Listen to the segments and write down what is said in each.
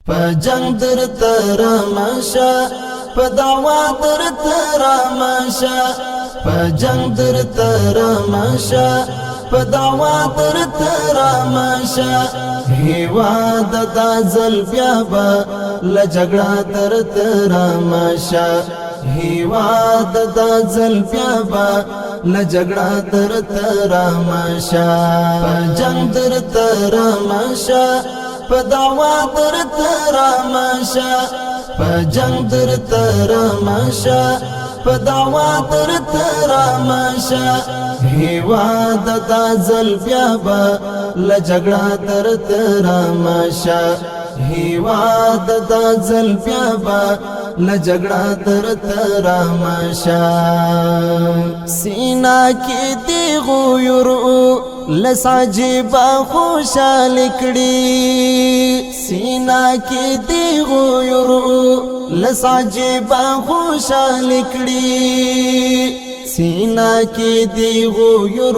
په جنگ در ترمشه، په دعوا در ترمشه، په جنگ در ترمشه، په دعوا در ترمشه. هیواد د ځل بیا به لجګړه در ترمشه. هیواد د ځل بیا به لجګړه در ترمشه. په جنگ در ترمشه، په دعوا در ترمشه، په جنگ در ترمشه، په دعوا در ترمشه. هیواد د ځل بیا به لجګړه در ترمشه. هیواد د ځل بیا به لجګړه در ترمشه. سینا کې دی غیور لس عجیب خوشال کړي. سینا کې دی غیور لس عجیب خوشال کړي. سینا کې دی غیور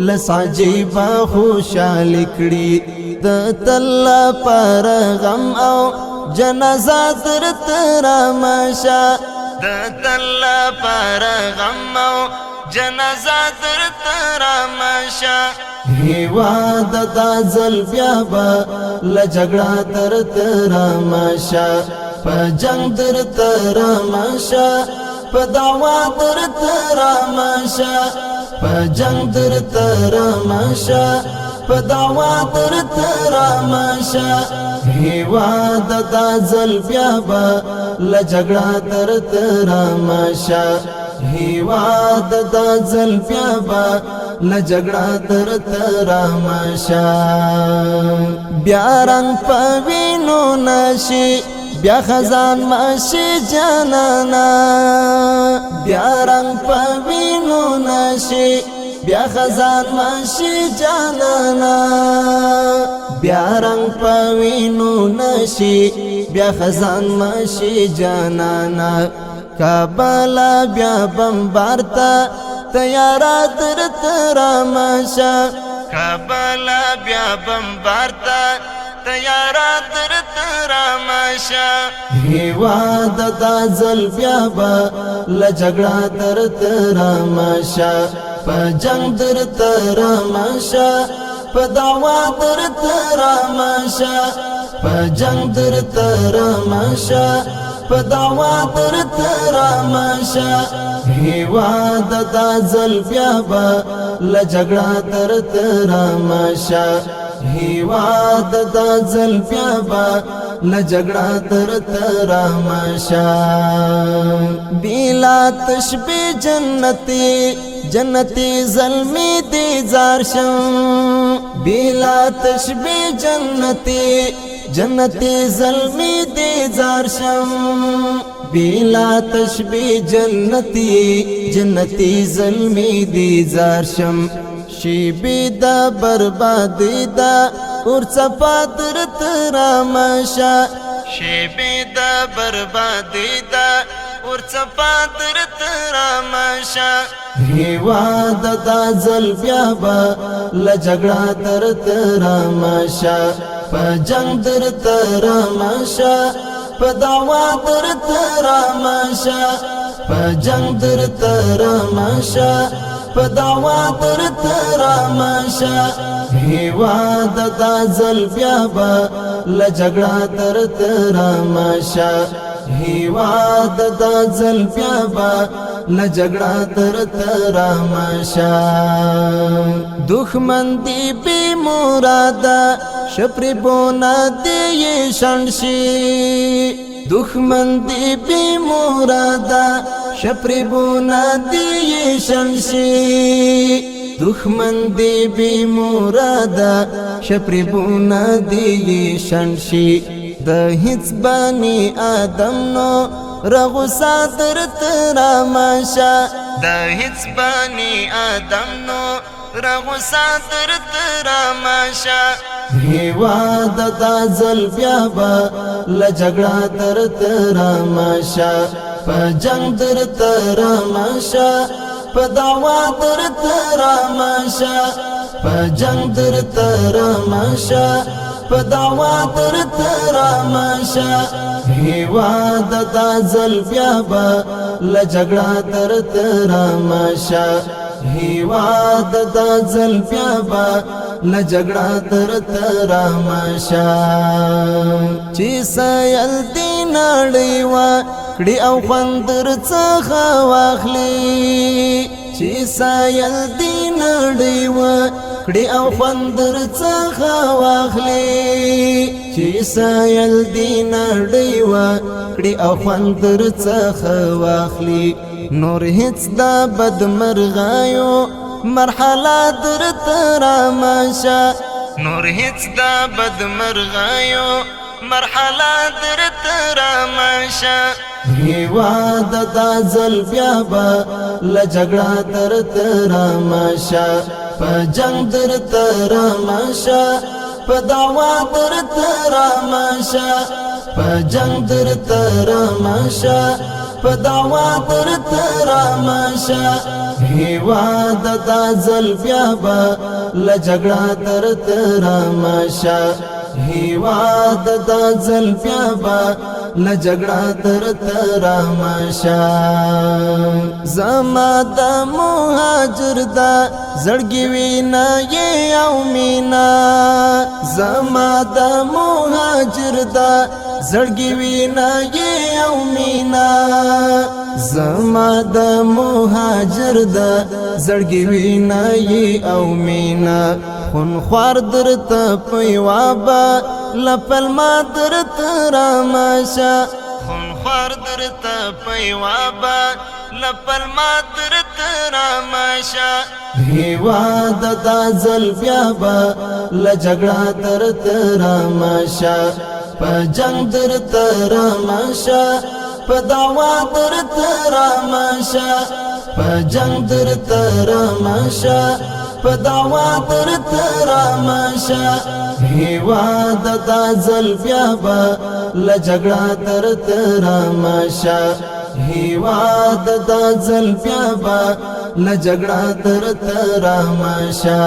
لس عجیب خوشال کړي. د تل پر غم او جنازه در ترمشه. د تل پر غم او جنازه در ترمشه. هیواد د ځل بیا به لجګړه در ترمشه. په جنگ در ترمشه، په دعوا در ترمشه، په جنگ در ترمشه، په دعوا در ترمشه. هیواد د ځل بیا به لجګړه در ترمشه. هیواد د ځل بیا به لجګړه در ترمشه. بیا رنگ پوینو نشي، بیا خزان مشي جانانا. بیا رنگ پوینو نشي، بیا خزان مشي جانانا. بیا رنگ پوینو نشي، بیا خزان مشي جانانا. کابل بیا بمبارتا تیارا در ترمشه. کابل بیا بمبارتا تیارا در ترمشه. هیواد د ځل بیا به لجګړه در ترمشه. په جنگ در ترمشه، په دعوا در ترمشه، په جنگ در ترمشه، په دعوا در ترمشه. هیواد د ځل بیا به لجګړه در ترمشه. هیواد د ځل بیا به لجګړه در ترمشه. بلا تشبیه جنتی، جنتی زلمی دی زار شم. بلا تشبیه جنتی، جنتی زلمی دی زار شم. بلا تشبیه جنتی، جنتی زلمی دی زار شم. شیبی دا بربادی دا اور صفا در ترمشه. شیبی دا بربادی دا اور صفا در ترمشه. هیواد د ځل بیا به لجګړه در ترمشه. په جنگ در ترمشه، په دعوا در ترمشه، په جنگ در ترمشه، په دعوا در ترمشه. هیواد د ځل بیا به لجګړه در ترمشه. هیواد د ځل بیا به لجګړه در ترمشه. دښمن دی بی مراده، شپری بونا دی شنشي. دښمن دی بی مراده، شپری بونا دی شنشي. دښمن دی بی مراده، شپری بونا دی شنشي. د هیڅ بنی آدم نو رغوسا در ترمشه. د هیڅ بنی آدم نو رغوسا در ترمشه. هیواد د ځل بیا به لجګړه در ترمشه. په جنگ در ترمشه، په دعوا در ترمشه، په جنگ در ترمشه، په په دعوا در ترامشه. هیواد دا ځل بیا به لجګړه در ترامشه. هیواد دا ځل بیا به لجګړه در ترامشه. چې سیل دی نړۍ وا کړي او خوندر څخه واخلي، چې سیل دی نړۍ وا کړي او خوندر څخه واخلي، چې سیل دی نړۍ وا کړي او خوندر څخه واخلي. نور هیڅ دا بدمرغایو مرحله در ترامشه. نور هیڅ دا بدمرغایو مرحله در ترامشه. هیواد دا ځل بیا به لجګړه در ترامشه، په جنگ در ترامشه، په دعوا در ترامشه، په جنگ در ترامشه، په دعوا در ترامشه. هیواد دا ځل بیا به لجګړه در ترامشه. هیواد دا ځل بیا به لجګړه در ترامشه. زما د مهاجر دا زړګي وینا یې او مینا، زما د مهاجر دا زړګي وینا یې او مینا، زما د مهاجر دا زړګي وینا یې او مینا. خون خوار درته پیوابا لپل ما درته رامشه. خون خوار درته پیوابا لپل ما درته رامشه. هیواد دا ځل بیا به لجګړه درته رامشه، په جنگ درته رامشه، په دعوا درته رامشه، په جنگ درته رامشه، په دعوا درته رامشه. هیواد دا ځل بیا به لجګړه درته رامشه. هیواد دا ځل بیا به لجګړه درته رامشه.